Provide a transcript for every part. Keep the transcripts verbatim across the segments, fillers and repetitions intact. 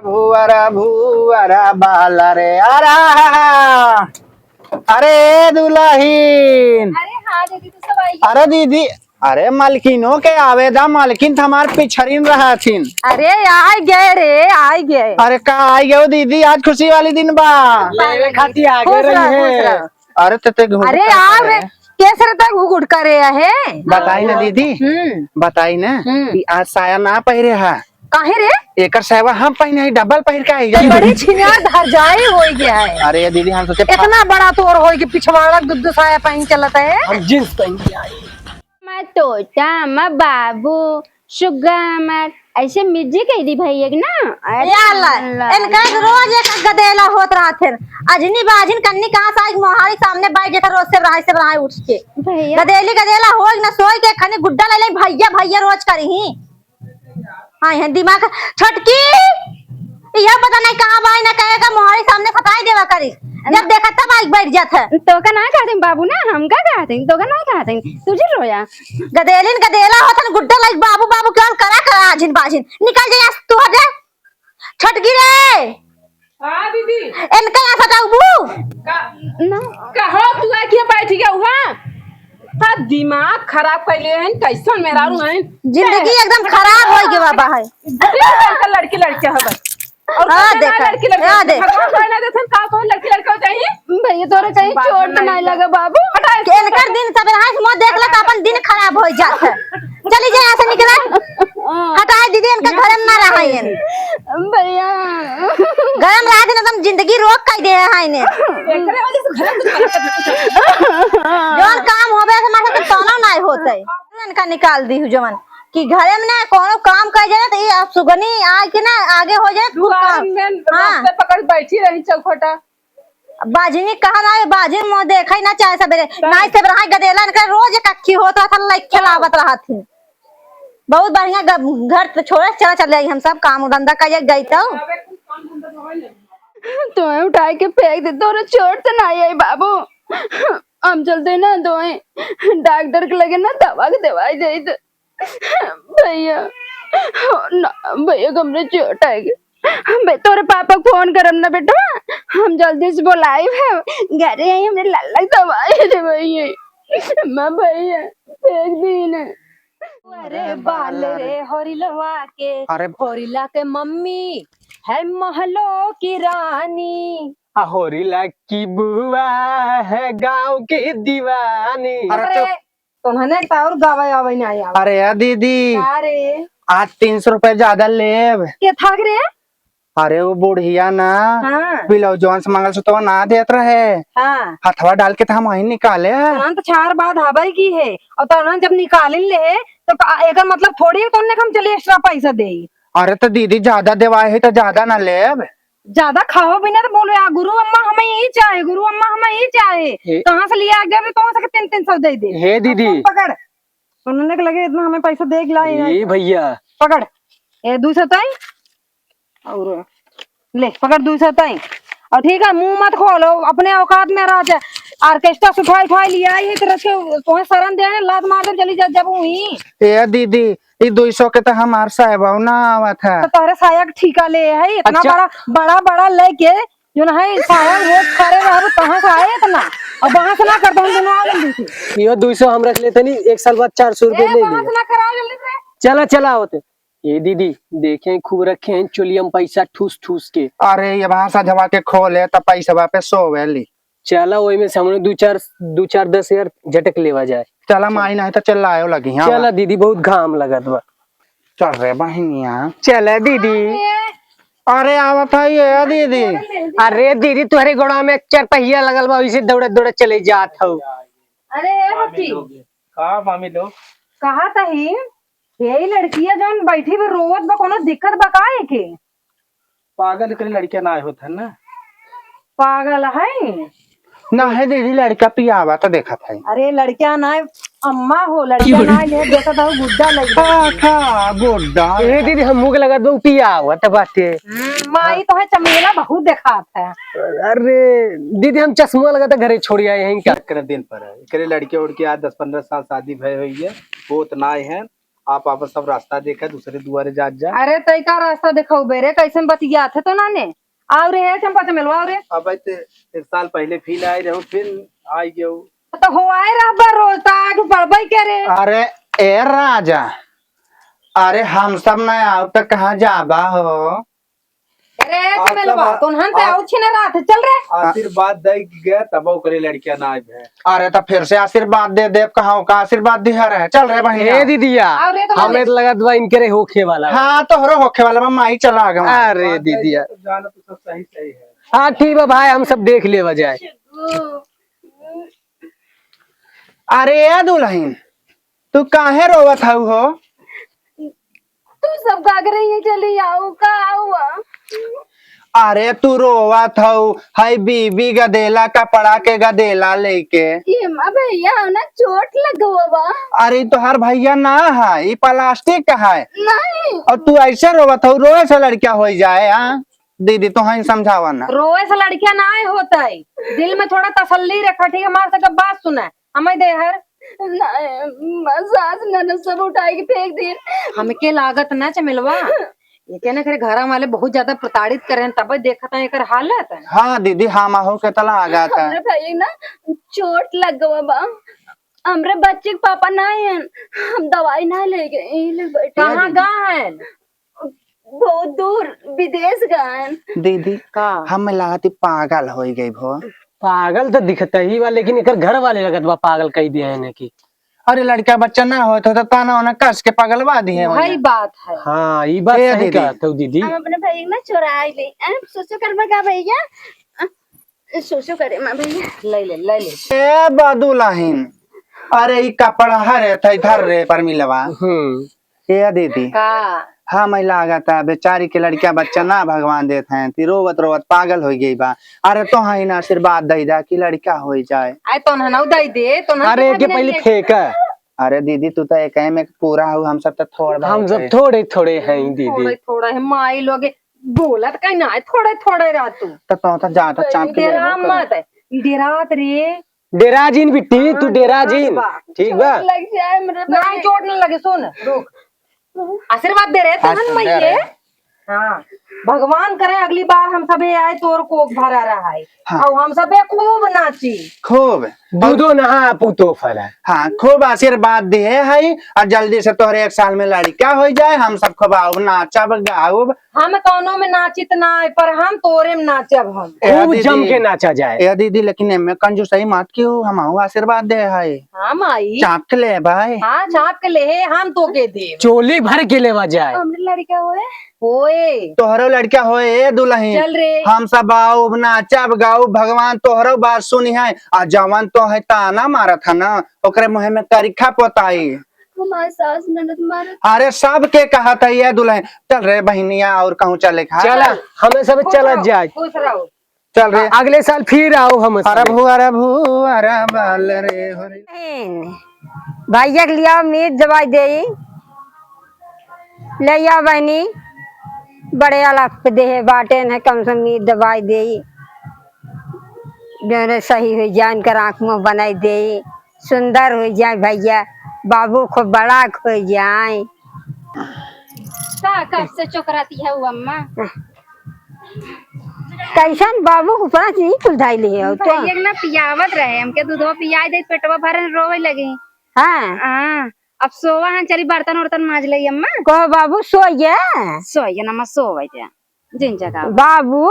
भुअरा भुअरा बाला रे, अरे हा, हा, हा। अरे दुलहिन। अरे हाँ दीदी, तू सब आई। अरे दीदी, अरे मलकिनो के आवे दा, मलकिन त हमार पिछरिन रहथिन। अरे आइ गए रे, आइ गए। अरे का आइ गए दीदी, आज खुशी वाली दिन बा। लेवे खातिर आगे खुश रही रह, है। खुश रह। अरे ते, ते घुघुट अरे का यार, करे? केसर तक घुघुट करे है। बताई ना दीदी, हम्म। बताई ना, हम्म। कि आज साया ना पहिरे हा। काहे रे? एकर साया हम पहिने ही, डबल पहिर के आई जाई। बड़ी छिनार धर जाई होई गया है। अरे दीदी, हम सोचे फा- इतना बड़ा तोर होई कि पिछवाड़ा दू दू साया पहिन चलत है। हम जींस पहिन के आई। मैं तोता, मैं बाबू, सुग्गा हमार, ऐसे मिर्जी कह दी भाई एक ना। अरे यार ला, अल्लाह। इनका एक रोज एक गदेला होत रहत है। अजनी बाजिन कन्नी कहाँ से आई, मोहारी सामने बैठ जाता रोज से रहाई से रहाई उठ के। भैया। गदेली गदेला होई ना सोई के खनी गुड्डा ले ले भैया भैया रोज करी ही। हाँ, यहाँ दिमाग छोटकी, यह पता नहीं कहाँ बा, ना कहेगा मोहारी सामने सताई देवा करी। जब देखा तब आई बैठ जात है। तो का ना कहते बाबू ना, हम का कहते, तो का ना कहते, तुझे रोया। गदेलिन गदेला होतन गुड्डा लाइक बाबू बाबू केवल करा करा आजिन बाजिन। निकल जा यहाँ से तू हट जा। छोटकी रे। हाँ दीदी। इनका यहाँ सताऊ बू। का, ना। कहो तू आके बैठ गया हुआ। का दिमाग खराब कर लिए हैं, कैसन मेहरारू हैं। जिंदगी एकदम खराब हो गई बाबा है। लड़की लड़के है बस। और हाँ, कोई ना देखा, लड़की लड़के हाँ, देख। भगवान कोई ना देथन, का कोई लड़की लड़के हो जाई? भैया, तोरे कहीं चोट तो नहीं लगा, बाबू? हटा इसको। इनकर दिन सवेरे हाथ मुंह देख ले, तो अपन दिन खराब हो जात है। चली जा यहाँ से, निकला। हटा दीदी, इनका घर में ना रहा है। भैया। घर में रहा दिन, एकदम जिंदगी रोक कर दे है इन्हें। एकरे वजह से घर में कुछ नहीं है। जौन काम होबे से मारे तो तौनो नहीं होता है। इनका निकाल दी हूँ जवन कि घरे में ना कोनो काम कर जाए तो ये अब सुगनी आके ना आगे हो जाए कुल काम। हाँ। रास्ते पकड़ बैठी रही चौखटा। बाजिनी कहा ना, बाजिन मुँह देखा ही ना चाहे सबेरे। नाई से रहा गदेला इनका रोज एक अक्खी होत रहा था, लाइक खिलावत रहा थी। बहुत बढ़िया ग-, घर तो छोड़े चला चले आई, हम सब काम धंधा कर गई तो। तो उठाए के फेंक दे, तोरा चोट तो ना आई बाबू। हम चलते ना दोए डॉक्टर के लगे ना दवा के दवाई दे दे। भैया, ना, भैया, हमरे चोट आ गई। बे, तोरे पापा के फोन करम ना बेटवा, हम जल्दी से बोलाइब है। घरे आई, हमरे लल्ला के दवाई दे भैया। मैं भैया, फेंक दी ना। अरे बाल रे होरिलवा के, अरे होरिला के मम्मी है महलो की रानी। आ होरिला की बुआ है गाँव की दीवानी। अरे अरे, चुप। तो उन्होंने तो और गावे आवे नहीं आवे। अरे यार दीदी, का रे? आज तीन सौ रुपए ज्यादा लेब। के थाक रे? अरे वो बुढ़िया ना, हाँ। ब्लाउजवा से मंगलसूत्रवा ना देत रहे। हाँ। हथवा डाल के तो हम वहीं निकाले हैं। तुरंत चार बात हवाई की है, और तुरंत जब निकालिन ले, तो का, एकर मतलब थोड़ी है तुमने हम चलिए एक्स्ट्रा पैसा दे। अरे तो दीदी ज्यादा देवाए है तो ज्यादा ना लेब। ज्यादा खाओ भी ना तो बोलो यार, गुरु अम्मा हमें यही चाहे, गुरु अम्मा हमें यही चाहे। हे। कहाँ से लिया गया भी कौन सा के तीन तीन सौ दे दे। हे दीदी। अब पकड़, सुनने के लगे इतना हमें पैसा दे के लाई है। ए भैया। पकड़, ए दो सौ तई, और ले पकड़ दो सौ तई। और ठीक है, मुंह मत खोलो, अपने औकात में रह जा। ऑर्केस्ट्रा से उठाई उठाई लिया ही तो रखे, तुम्हें शरण दे, लात मार दे, चली जा जब वहीं। ए दीदी, ई दो सौ के तो हमार साहेब ना आवत है। तो तोहरे साया के ठीका ले है, इतना अच्छा। बड़ा, बड़ा, बड़ा लेके जो ना है साया वो खड़े रहबो, कहाँ से आए इतना? अब वहां से ना कर दो, हम दोनों आ गए। इहो दो सौ हम रख लेते नहीं, एक साल बाद चार सौ रुपए ए, ले वहां लिए। से ना कराओ जल्दी से। चला, चला होते। ये दीदी, देखे खूब रखे हैं चोलिया में पैसा ठूस ठूस के। अरे, ये वहां सजवा के खोले तो पैसवा पे सोवे ली। चला, वही में से हमने दो चार, दो चार दस हजार झटक लेवा जाए। चला, माई नहीं तो चिल्लायो लगी, हाँ। चला दीदी, बहुत घाम लगत बा। चल रे बहिनिया। चला दीदी। अरे, आवत है ये दीदी। अरे दीदी, तोहरे गोड़वा में एक चार पहिया लगल बा, वैसे दौड़त दौड़त चले जात हऊ। अरे ए मामी हटी। लोग, का मामी लोग? कहा तही, यही लड़किया जौन बैठी भी रोवत बा, कोनो दिक्कत बा का एके? पागल के लड़किया ना होत है ना। पागल है? ना है दीदी, लड़का पियावा तो देखत है। अरे लड़का ना है, अम्मा हो, लड़का ना है, देखत हो गुड्डा लग गया। का गुड्डा? ए दीदी, हम मुंह के लगत बा, पियावा तो बाटे। हम्म, माई तो है चमेला बहुत देखात है। अरे दीदी, हम चश्मा लगा था घरे छोड़ आए हैं क्या? एकरे दिन पर है, एकरे लड़के उड़के आज दस पन्द्रह साल शादी भय हुई है, वो उतना ही है। आप आपन सब रास्ता देखा, दूसरे दुआरे जात जा। अरे, तै का रास्ता देखउबे रे, कैसन बतियात है तो नाने। आउ रे, हे चंपा चमेलवा, आउ रे। अब ते एक साल पहिले फिर आए रहो, फिर आइ गयो। तो हो आए रहबा रोज, तो आगे बढ़बे करे। अरे, ए राजा, अरे हम सब ना आउ तो कहाँ जाबा हो? अरे, आज चमेलवा, सब तो हम पे आ- आउ छिने रात, चल रे। आशीर्वाद दे के गए, तब ओकरे लड़किया ना आए है। अरे, तो फिर से आशीर्वाद दे दे, कहाँ का आशीर्वाद दिया रहे? चल रे बहिनिया। ए दीदिया, और रे तो हमें लगे। तो लगत बा इनके रे होखे वाला बा। हाँ, तोहरो होखे वाला बा, माई चला गवा। अरे बात है, दीदिया। सब जानो तो सब सही सही है। हाँ, ठीक बा भाई, हम सब देख लेवा जाए। अरे ए दुल्हन, तू काहे रोवत हऊ हो? तू सब का करे, ये चली आओ, का हुआ? अरे तू रोवत हऊ, हई बीबी गदेला, कपड़ा के गदेला लेके। ये माँ भैया, ना चोट लग गवा बा। अरे तोहार भैया ना है, ई प्लास्टिक का है। नहीं। और तू ऐसे रोवत हऊ, रोए से लड़किया हो जाए, हाँ? दीदी, तोहई समझावा ना। रोए से लड़किया ना आए होता है, दिल में थोड़ा तसल्ली रखा, ठीक है? हमार से बात सुना, हमें दे हर। नहीं, सास ननद सब उठाए के फेंक दिन। हमके लागत ना चमेलवा, ये कहना करे घर वाले बहुत ज्यादा प्रताड़ित करे हैं, तब देखत हैं एकर हालत। हाँ दीदी, हम हो के तला आ गया था। हमरे भाई ना चोट लग गवा बा, हमरे बच्चे के पापा ना आए हैं, हम दवाई ना ले गए, यहीं ले बैठे हैं कहाँ दीदी। गा हैं? बहुत दूर विदेश गए। दीदी, का? हम लागत ही पागल हो गई भो। पागल तो दिखता ही बा, लेकिन एकर घर वाले लगत बा पागल कह दिया है कि। अरे लड़का बच्चा ना होत हो तो ताना ओना कस के पगलवा दिए हो। वही बात है। हाँ, ई बात ए सही दीदी। कहत हो दीदी। हम अपने भाई ना चोराई ले। अरे सोचो कर बगा भैया। अ, सोचो करे माँ भैया। ले ले, ले ले। ए बादुलाहिन, अरे ई कपड़ा हरे थई धर रे पर मिलवा। हम्म। ए दीदी। का? हाँ, मैं लागत है, बेचारी के लड़का बच्चा ना भगवान देत हैं, ती रोवत रोवत पागल हो गई बा। अरे तो हाँ, इन आशीर्वाद दे दा कि लड़का हो जाए। आए तो ना दे दे, तो ना अरे, के पहले फेंका। अरे दीदी, तू तो एक में पूरा हो, हम सब तो थोड़ बहुत हम सब है। थोड़े थोड़े हैं दीदी। थोड़े थोड़े हैं, माई लोग बोलत कहीं ना, थोड़े थोड़े रह तू। तो तो, तो जा, तो चाप के ले डेरा आओ, मत, डेरात रे। डेरा जिन बिट्टी, तू हाँ, डेरा हाँ, जिन। बा। ठीक बा? चोट लग जाए मेरे नहीं, भाई। चोट न लगे, सुन, रुक। आशीर्वाद दे रहे, तू आशीर्वाद हन दे मइये। रहे। हाँ, भगवान करे अगली बार हम सबे आए, तोर कोख भरा रहा है। हाँ। और हम सबे खूब नाची। खूब। दूधो नहा पूतो फरा। हाँ, खूब आशीर्वाद दिए है, और जल्दी से तोहरे एक साल में लड़का हो जाए, हम सब खूब आउब, नाचब, गाउब। हम कौनो में नाचित ना है, पर हम तोरे में नाचब हम। ए खूब दीदी, जम के नाचा जाए। ए दीदी, लेकिन एमे कंजूसई मत कियो, हमहू आशीर्वाद दे है। हाँ माई। चाप के ले भाई। हाँ, चाप के ले, हम तो के देब। चोली भर के लेवा जाए। हमरे लड़का होए। होए। तोहरो लड़का होए, ए दुल्हन। चल रे। हम सब आउब, नाचब, गाउब, भगवान तोहरो बात सुनी है। आ जवन तो है ताना मारत है ना, ओकरे मुँह में करिखा पोताई। हमार सास ननद मारत। अरे, सबके कहत है ये दुल्हन। चल रे बहिनिया, और कहूँ चले खा। चला, हमें सब खुश चलत रहो, जाए। खुश रहो। चल रे। अगले साल फिर आओ हम अरे सब। भू, अरे भू, अरे बाल रे हो रे। बहन, भैया के लिया मीत दवाई देई, ले आ बहनी, बड़े वाला पे देहे बाटे न, कम से कम मीत दवाई देई, जौन सही हो जाए, इनकर आँख मुँह बनाई देई। सुंदर हो जाए भैया, बाबू खूब बड़ा हो जाए। का, कब से चोकराती है वो अम्मा? कैसन बाबू को पाँच नहीं कुल धाई ले हो तो? भैया के ना पियावत रहे, हमके दूधवा पियाई दे, पेटवा भरे रोवे लगी। हाँ। हाँ, अब सोवा है, चली बर्तन उर्तन माज ले अम्मा। कहो बाबू सो गया? सो गया ना, अम्मा सोवे दे। जिन जगह। बाबू,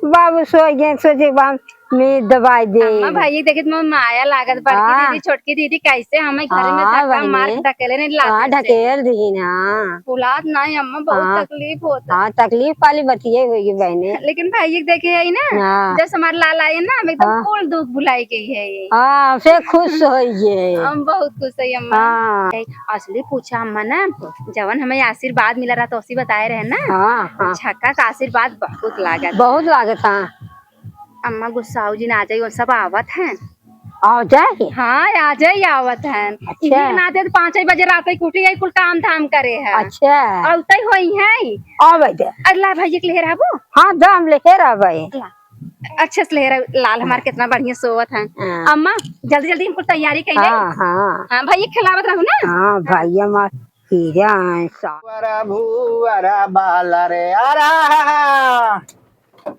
बाबू सो गए, सोचे बा हम मीत दवाई दे। अम्मा, भाई, ये देखी तो माया लागत, बड़की हाँ। दीदी, छोटकी दीदी, कैसे हमें घर में हाँ, धक्का बहनी। मार के धकेले नहीं हाँ, लाते से। ढकेल दी ना। फुलात नहीं, अम्मा, बहुत हाँ। तकलीफ होता। हाँ, तकलीफ वाली बतिये होगी बहनी। लेकिन भाई, ये देखे है ना, हाँ। जब से हमारे लाल आए ना, हम एकदम हाँ। कुल दुख भुलाई गई है। हाँ, से खुश होइए। हम बहुत खुश है, अम्मा। हाँ। असली पूछा, अम्मा ना, जवन हमें आशीर्वाद मिला रहा, तो उसी बताए रहे ना। हाँ, हाँ। झक्का का आशीर्वाद बहुत लागत। बहुत लागत, हाँ। अम्मा गुस्साऊ जी ना आ जाई, वो सब आवत हैं। आ जाए? हाँ, आ जाए, आवत हैं। अच्छा। ये ना दे, पाँच ही बजे रात ही उठी, यही कुल काम धाम करे है। अच्छा। और तय होई है। आ भाई दे। अल्लाह भाई, एक ले रहबो? हाँ, दो हम ले रहबे। अल्लाह। अच्छे से ले रहे, लाल हमार कितना बढ़िया सोवत हैं। हाँ। अम्मा, जल्दी जल्दी हमको तैयारी कर ले। हाँ, हाँ। हाँ, भाई, ये खिलावत रहू ना। हाँ, भाई, हमार अरे भुअर बाला रे, अरे हा, हा, हा।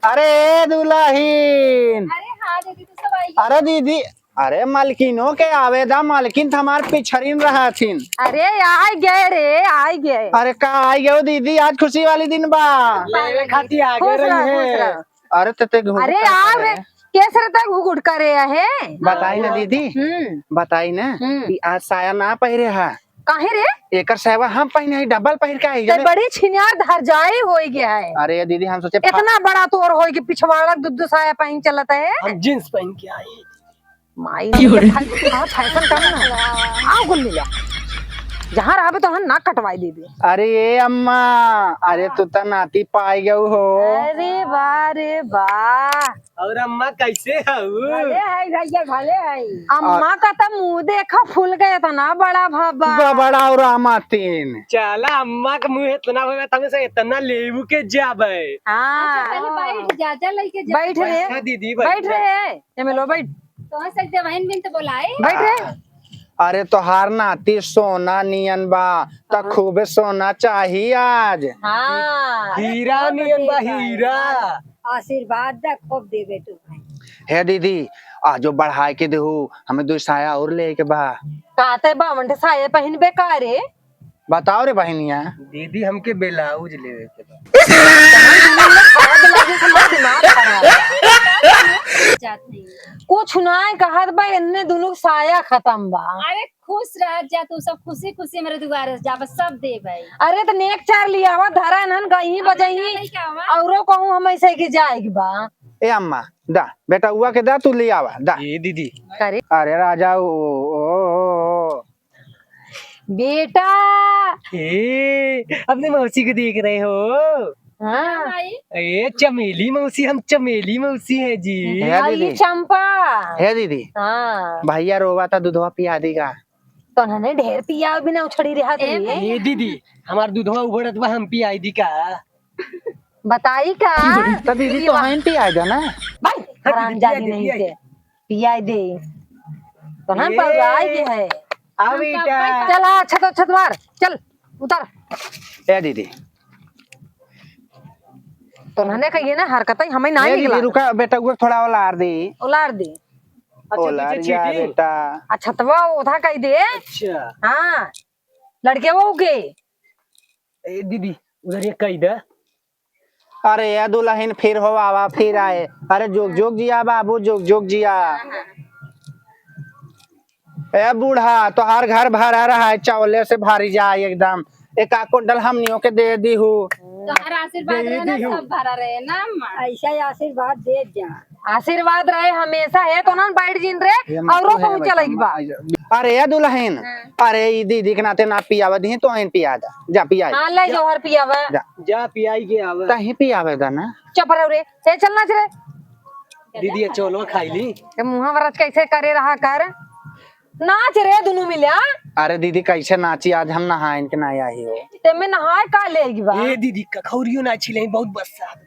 अरे दुलहिन। अरे हाँ दीदी, तू सब आई। अरे दीदी, अरे मलकिनो के आवे दा, मलकिन त हमार पिछड़िन रहथिन। अरे आइ गए रे, आइ गए। अरे का आइ गए दीदी, आज खुशी वाली दिन बा। लेवे खातिर आगे खुश रह, रही खुश है। रह। अरे ते, ते घुघुट अरे का यार, करे? केस रे ते घुघुट करे है? बताई ना दीदी, हम्म। बताई ना, हम्म। कि आज साया ना पहिरे हा। काहे रे? एकर साया हम पहिने ही, डबल पहिर के आई ते जाने। बड़ी छिनार धरजाई होई गया है। अरे दीदी, हम सोचे फा- इतना बड़ा तोर होई कि पिछवाड़ा दू दू साया पहिन चलत है। हम जींस पहिन के आई। माई ने तो फै-, हाँ, फैशन कम ना। आओ गुल्ली ला। जहाँ रहबे तो हम नाक कटवाई देबे। अरे ए अम्मा, अरे तू त नाती पाई गऊ हो। अरे वाह रे वाह। और अम्मा कैसे हऊ? भले है भैया, भले है। अम्मा का त मुंह देखा फूल गया, इतना बड़ा भब्बा। बड़ा और आमातीन। चला अम्मा का मुंह इतना होगा, तमे से इतना लेबू के जाबे। हाँ। अच्छा, पहले बैठ जा, जा लेके जा। बैठ रे। बैठा दीदी, बैठ बैठा। रे। एमे लो बैठ। तोहर से देवहिन बिन तो बोलाए। बैठ रे। अरे तोहार नाती सोना नियन बा, त हाँ। खूबे सोना चाही आज। हाँ। हीरा नियन बा, हीरा। आशीर्वाद दा, खूब देबे तू भाई। हे दीदी, आजो बढ़ाए के देहू, हमें दो साया और ले के बा। का ते बावन ठे साया पहिनबे का रे? बताओ रे बहिनिया। दीदी, हमके ब्लाउज लेवे के बा। जात नहीं। कुछ नाय कहत बा, इन्ने दुनू के साया खतम बा। अरे खुश रह जा तू, सब खुशी खुशी मेरे दुआरे से जा, बस सब देबे। अरे त नेक चार लियावा, धरा इन्हन गई बजाई, नहीं क्या हुआ? औरो कहूँ हम ऐसे के जाए के बा। ए अम्मा, दा, बेटा उआ के दा, तू लियावा, दा। ए दीदी। करे। अरे राजा, ओ, ओ, ओ, ओ। बेटा। ए, अपने मौसी को देख रहे हो? हाँ। ए, चमेली मौसी, हम चमेली मौसी है जी। हे और ये दीदी। चंपा। हे दीदी। हाँ। भैया रोवा था, दूधवा पिया दी का? तो उन्होंने ढेर पिया भी ना उछड़ी रहा था ए, ये। ए दीदी, हमार दूधवा उबड़त बा, हम पियाई दी का? बताई का? तो दीदी, तो हम पियाई दे ना। भाई, हरामजादी नहीं से। पियाई दे। तो हम ए, पौराई के है। आ बेटा। चल, आ, छत, छत मार। चल, उतर। ए दीदी। तो उन्होंने कहिए ना, हरकत ही हमें ना ए दीदी, निकला। रुका, बेटा, वो थोड़ा उलार दे। उलार दे। अच्छा, ओलार पीछे जा चीटी। बेटा। अच्छा, तो वो उठा कह दे। अच्छा। हाँ, लड़के वो के। ए दीदी, उधर ये कह दे। अरे ये दुलहिन फिर हो आवा, फिर आए। अरे जुग जुग जिया बाबू, जुग जुग जिया। ए बूढ़ा, तोहार घर भरा रहा है, चावले से भारी जाए एकदम। एक आध कुंटल हमनियों के दे दीहू। तोहार आशीर्वाद दे रहे ना, दीहू। सब भरा रहे ना, अम्मा। ऐसा ही आशीर्वाद दे जा। आशीर्वाद रहे हमेशा, है तो ना बैठ जिन रे, ये मत औरो कहे कहूँ भाई, चले हम बा। आ जा। अरे ये दुलहिन, हाँ। अरे ई दीदी के नाते ना पियावे दी, तो इन पिया दा। जा पिया हाँ, ले जा। जौहर पियावे। जा। जा पियाई के आवे। तही पियावे दा ना। चुप रहो रे, ए चल नाच रे। दीदी, ये चोलो खाई ली। ये मुँह वरत कैसे करे रहा कर। नाच रे दुनू मिल्या। अरे दीदी, कैसे नाची, आज हम नहाए के ना आई हो। ते में नहाए का ले गई बा? ए दीदी, कखौरियो ना छिले, बहुत बरसात।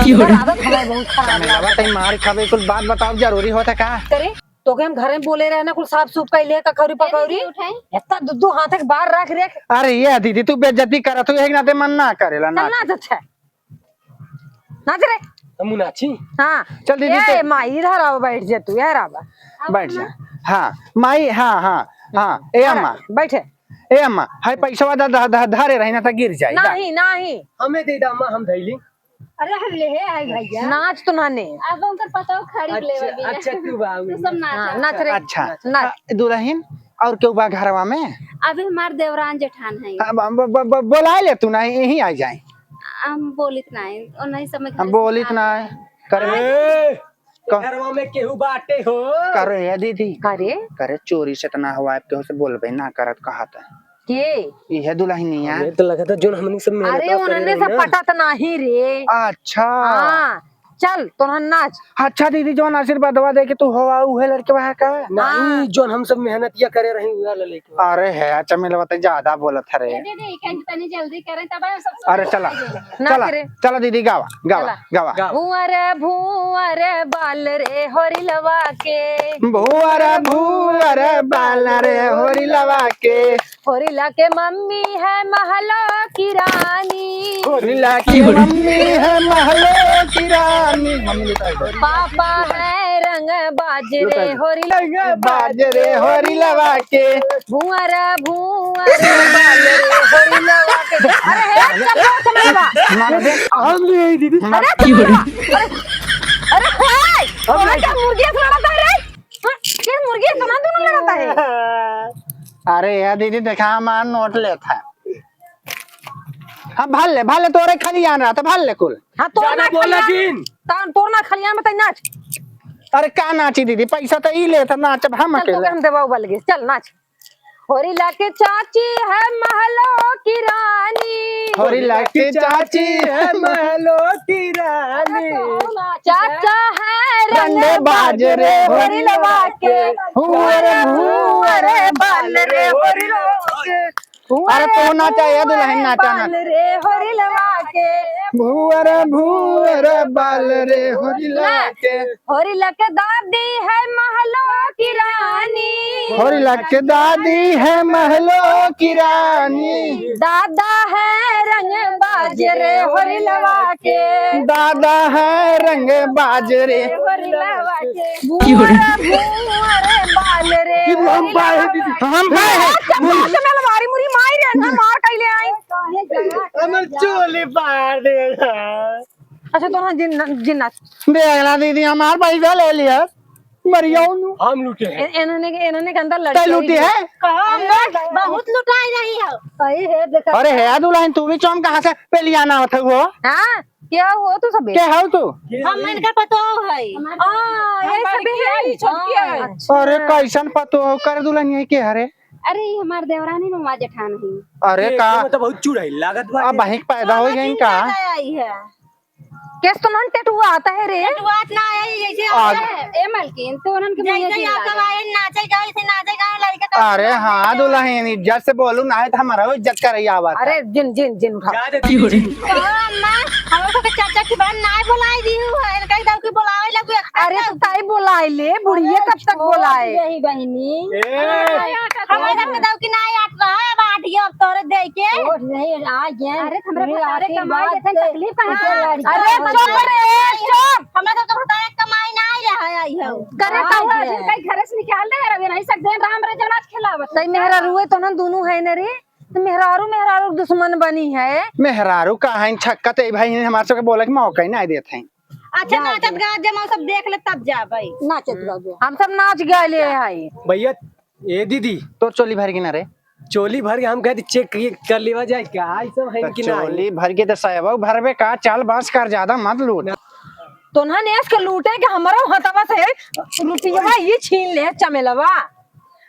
इधर आदत हमारी बहुत खराब है। तई मार खाबे, कुल बात बताओ, जरूरी होता का? करे, तोके हम घरे में बोले रहे ना, कुल साफ सूफ कर ले, कखौरी ए दीदी, पकौरी। उठाई। इतना दू दू हाथ के बाहर रख रे। अरे ये दीदी, तू बेइज्जती करत हो, एक नाते मन ना करेला चल ना। नाच, अच्छा। नाच रे। हमू नाची। हाँ। चल दीदी, ए, तो माई, इधर आओ, बैठ जा तू, इधर आवा। बैठ जा। हाँ, माई, हाँ, हाँ, हाँ। ए अम्मा। बैठे। ए अम्मा, हाय पैसवा दा, दा, दा, धारे रही ना त गिर जाई, दा। नहीं, नहीं। हमें दे दा अम्मा, हम धैली। अरे हम ले आए भैया। नाच तो नाने। अब उनकर पताओ खड़ी ले अच्छा, वाली है। अच्छा, तू बाबू। तू सब नाच, हाँ, नाच। नाच रे। अच्छा। नाच। आ, दुलहिन, और केहू बा घरवा में? अभी हमार देवरान जेठान है। हाँ, ब-, ब-, ब-, ब-, बोलाए ले तू ना, यहीं आ जाए। हम बोलित नाई, और नहीं समझ हम बोलित नाई। करे ए, क- घरवा में केहू बाटे हो? करे ए दीदी। करे? करे चोरी से त ना हुआ, केहू से बोलबे ना करत कहत। के? इहे दुलहिनिया। हमें तो लगता जोन हमनी सब मेरे अरे, उन्होंने सब पटत नाही रे। अच्छा। हाँ, चल, तोहन नाच। अच्छा दीदी, जौन आशीर्वादवा दे के तू हो, उहे लड़के वहाँ का? नहीं, हाँ। जौन हम सब मेहनतिया करे रही, उहे लड़के। अरे है, अच्छा, मिलवा तो ज्यादा बोलत है रे। ए दीदी, कहीं तनी जल्दी करें, तब हम सब अरे चला, ना चला, करे। चला दीदी, गावा, गावा, चला। गावा। गावा। भुअर भुअर बाल रे होरिलवा के। भुअर भुअर बाल रे होरिलवा के। होरिला के मम्मी है महलो की रानी। होरिला की मम्मी है महलो की रानी। मम्मी पापा है रंग बाज रे होरिला। रंग बाज रे होरिलवा के। भुअर भुअर बाल रे होरिलवा के। अरे हे, चल, चल, चल, चल। हम ले आई दीदी। अरे, चल, चल। अरे, अरे, हे, हम तोरा ले क्या मुर्गी से लड़त है रे? हाँ, क्या मुर्गी से ना दोनों लड़त है? अरे यार दीदी, देखा हमार नोट लेत है। हाँ, भर ले, भर ले, तोरे खलियान रहता, भर ले कुल। हाँ, तोर ज्यादा ना बोला खलियान, जिन। तान तोर ना खलियान में तई नाच। अरे का नाची दीदी, पैसा तो ई लेत है, नाचब हम चल, तोके अकेले। हम देवाऊ बल गए, चल नाच। होरिला के चाची है महलो की रानी। होरिला के चाची है महलो की रानी। चाचा है रंग बाज रे होरिलवा के। हुअर हुअर बाल रे होरिलवा के। अरे तू नाचा, ये दुल्हन नाचा ना। बाल रे होरिलवा के। भुअर भुअर बाल रे होरिलवा ना। के। होरिला के दादी है महलो की रानी। होरिला के दादी है महलो की रानी। दादा है रंग बाज रे होरिलवा के। दादा है रंग बाज रे। होरिलवा के। भुअर भुअर बाल रे। ये हम पाए हैं दीदी। हम पाए हैं। चप्पल से मैं लबारी मुरी माई रे, ना मार कइले आई। हमर चोली फाड़ देगा। अच्छा, तो ना जिन, जिन नाच। देख ना दीदी, हमार पैसा ले लिया। मरियाऊ नु। हम लूटे हैं। इन-, इन्होंने, इन्होंने के अंदर तै लड़के लूटी ही है? कहाँ अंदर? बहुत लुटाई रही है। सही है, देखा। अरे हे दुल्हन, तू भी चौम कहाँ से पेलियाना होत हो? हाँ, क्या हो तू सब? के हो तू? हम इनका पतोह है। हाँ, ये सब भी है। छोटकी है। अच्छा। अरे कैसन पतोह कर दुल्हन, ये के हरे? अरे, ये हमार देवरानी नुमा जेठान है। अरे ये का? तो बहुत चुड़ैल लागत बा। अब बहिक पैदा हो गई का? आई है। केस तो नन टेटुआ आता है रे। टेटुआ ना है, जैसे आ- आता है। ए मलकिन, तो उन्हन के जैसे मुझे आप सब आए, नाचे गाए, ऐसे नाचे गाए, लड़के का अरे हाँ, दुल्हन, इज्जत से बोलू, ना है तो हमारा इज्जत करे आवत है। अरे जिन, जिन, जिन उठा। जा दे, जिन। कहो अम्मा, हम लोग के चाचा की बहन ना बुलाई दी हूँ, इनका इधर की बुलावे लगू। अरे तो ताई बुलाई ले, बुढ़िया कब तक बुलाए? यही बहनी। ए। हम इधर के दौकी ना आट रहा है, अब आट गया अब तोरे दे के। छोड़ नहीं, आ गए। अरे, हमरा मेरे भतारे आशीर्वाद कमाई देते, से तकलीफ कहाँ से? अरे, चुप रे, चुप। हमरा सब तो भतारे कमाई ना आई रहा है, आई है। करे हाँ, तो आज कई घर से निकाल दे, रवि नहीं सकते, राम रे जनाज खिलावत। तई मेहरारू है तो ना दोनों है न रे, तो मेहरारू, मेहरारू दुश्मन बनी है। मेहरारू का है, छक्का ते भाई, हमारे सबके बोले के मौका ही ना देते हैं। अच्छा, जा नाचत दे। गात जब हम सब देख ले तब जाबे। नाचत गात जो। हम सब नाच गए ले आई। भैया, ए दीदी। तो चोली भर के ना रे। चोली भर के हम कहते चेक कर लेवा जाए का, ई सब है तो कि ना? चोली भर के तो साहब भरबे का, चाल बांस कर, ज्यादा मत लूट। तो ना नेस के लूटे के हमरो हथवा से रुपया ये छीन ले चमेलवा।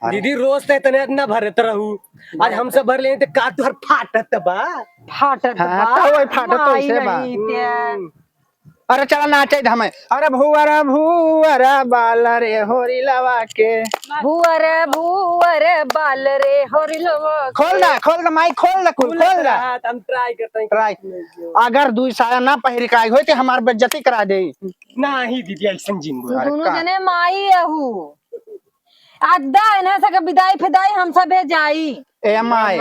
अरे। दीदी रोज ते इतने इतना भरत रहू, आज हम सब भर ले तो का तुहर फाटत बा? फाटत हाँ, बा? तो वही फाटत तो माई ऐसे बा। नहीं ते। हम्म। अरे चला नाचे हमें। अरे भुअर भुअर बाल रे होरी लवा के। भुअर भुअर बाल रे होरी लवा के। खोल दा, खोल दा माइक, खोल दा कुल, खोल दा। हम ट्राई करते हैं। ट्राई। अगर दुई साया ना पहिर के आई होई तो हमार बेइज्जती करा दे। नहीं दीदी, ऐसन जिन बोल। अरे दोनों का? जने माई अहू। अद्दा इन्हें से के विदाई फिदाई हम सबे जाई। ए माई।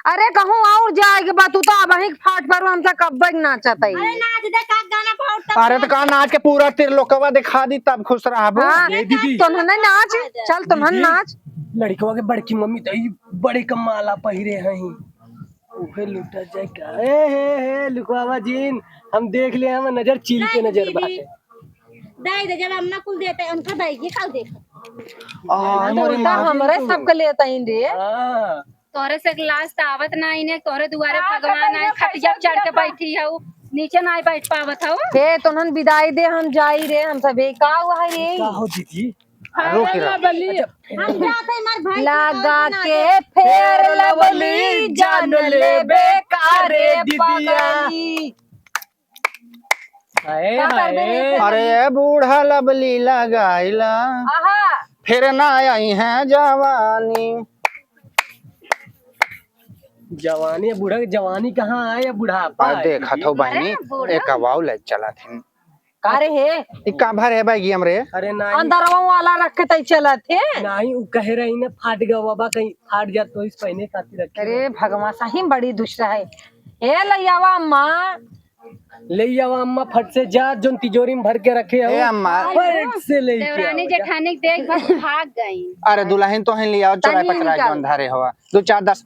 अरे कहूँ और जाए के बात, तू तो अबहीं फाट पर हमसे कब्बे के नाचत है। अरे नाच दे, का गाना बहुत तब अरे तो का नाच के पूरा त्रिलोकवा दिखा दी तब खुश रहबो। हाँ, ए दीदी। तो ना नाच, चल तो ना दीदी, नाच। लड़कवा के बड़की मम्मी तो ई बड़े का माला पहिरे हैं। उहे लुटा जाए का? ए हे हे लुकवा जिन, हम देख ले, हम नजर चील के नजर बाटे। दे दे, जब अम्मा कुल देते हैं, उनका दे, ये काल देख। आ, तो हमरे उल्टा माँ। हमरे सबके लेत आइन रे। हाँ। तोरे से लाज त आवत ना इन्हें, तोरे दुआरे का भगवान पता आए, ये खटिया कैसे चढ़ के दिया था? बैठी हऊ, नीचे ना बैठ पावत हऊ। हे, तोहन विदाई दे, हम जाई रे, हम सबे। का हुआ है रे? का हो दीदी? हाँ, रोक रहा। बली। हम जाते हैं, हमारे भाई की लगा शादी के फेयर लवली, जान लेबे का रे दिदिया। पगली। अरे का करबे रे? अरे बूढ़ा लबली लगाइला, आहा। फिर ना आई है जवानी। जवानी, बूढ़ा, जवानी कहाँ आए, बुढ़ापा अरे आए। देखत हो बहिनी, अरे बूढ़ा। एक अवाऊ ले चला थी। का रे हे? ई का भर है भाई हमरे? अरे नहीं। अंदरवा वाला रख के तई चलत हे। नहीं, उ कहे रही ना, फाट गवा बा, कहीं फाट जात तो इस पहने खातिर रखे। अरे भगवान, सही में बड़ी दुष्ट है। ए लइयावा अम्मा। ले आवा अम्मा, फट से जा, जोन तिजोरी में भर के रखे हो। ए अम्मा। फट से लेके देवरानी आओ जा। जेठानी के देख बस भाग गई। अरे दुल्हन तो है, ले आओ, चोराई तनी पचरा निकाल। जोन धरे हो। दो चार दस।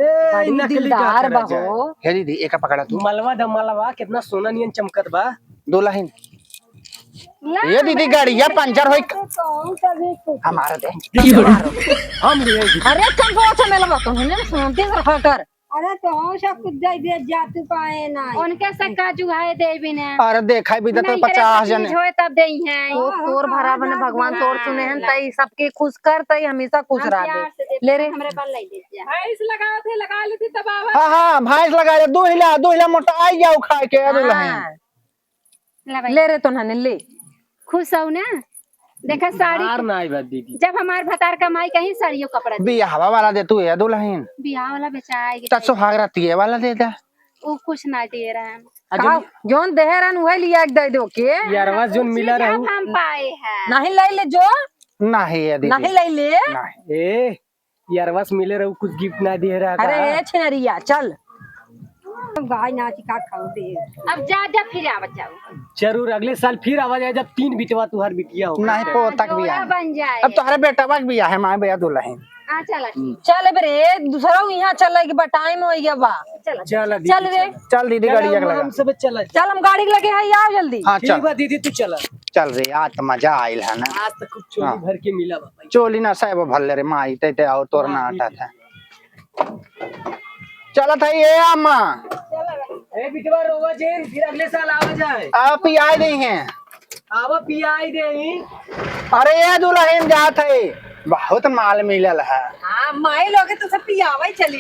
ए, बड़ी नकली का दिलदार करे बा जाए? हो। हे दीदी, एका पकड़ा तू। मलवा द मलवा, कितना सोना नियन चमकत बा। दुल्हन। ना, ये दीदी, ना, गाड़िया ना, पंचर होई। हमारा दे। हम लिए दीदी। अरे कम बहुत है मेलवा, तो हमने सुनते रहा कर। अरे तो हम सब कुछ दे दे जा, तू काहे ना? उनके से का जुगाए देबी ने। अरे देखा भी तो नहीं, पचास जने। होए तब देई हैं। तो हाँ, तोर हाँ, भरा हाँ, बने हाँ, भगवान हाँ, तोर सुने हैं, हाँ। तई सबके खुश कर, तई हमेशा खुश हम रहबे। प्यार से देते ले रे। हैं, हमरे बल ले दे जा। भैंस लगावत है, लगा लेती तब आवत। हाँ, हाँ, भैंस लगा ले, दो हिला, दो हिला मोटा आई जाओ खाए के, अरे हाँ। ले। ला भाई। ले रे तोन्हने ले। खुश हो ना? देखा साड़ी धार ना आई बा दीदी। जब हमार भतार कमाई कहीं साड़ियों कपड़ा दे। बियाहवा वाला दे तू ए दुल्हन। बियाह वाला बेचाए के त सुहाग राती वाला दे दे। उ कुछ ना दे रहा है। आ कहा, जब जौन देहे रहन उहे लिया के दे दो के। यारवा जौन मिला रहू। हम पाए हैं। नहीं ले ले जो। नहीं ए दीदी। नहीं ले ले। नहीं। ए, यारवा से मिले रहू, कुछ गिफ्ट ना दिए रहा अरे का? ए छिनरिया, चल। गाय नाच का खाओ दे। अब जा, जा, फिर आवत जाओ। जरूर, अगले साल फिर आवा जाए, जब तीन बिटवा तुहार बिटिया हो। नहीं, हाँ, पोतक भी जोड़ा आए। बन जाए। अब तोहरे बेटवा के बियाह है, माँ भैया दुल्हन। हाँ, चला ठीक। चल बे रे, दूसरा यहाँ चल के बा, टाइम हो गया बा। चला। चला दीदी, चल रे। चला। चल दीदी, चला, गाड़ी हम, लगा। हम सब चला। चल, हम गाड़ी लगे है, आओ जल्दी। हाँ, ठीक चल। बा दीदी, तू चला। चल रे, आज तो मजा आइल है ना। आज तो खूब चोली हाँ। भर के मिला बा। चोली ना साहेब भरले रे माई, ते ते और तोर ना हाँ, आटा था। चलत है ये अम्मा। ए बिटवा रोवा जिन, फिर अगले साल आवा जाए। आप ही आए नहीं हैं। आवा पियाई दे। अरे ये दुल्हन जात है, बहुत माल मिलल है। हाँ, माई लोगे तो सब पियावा ही चली।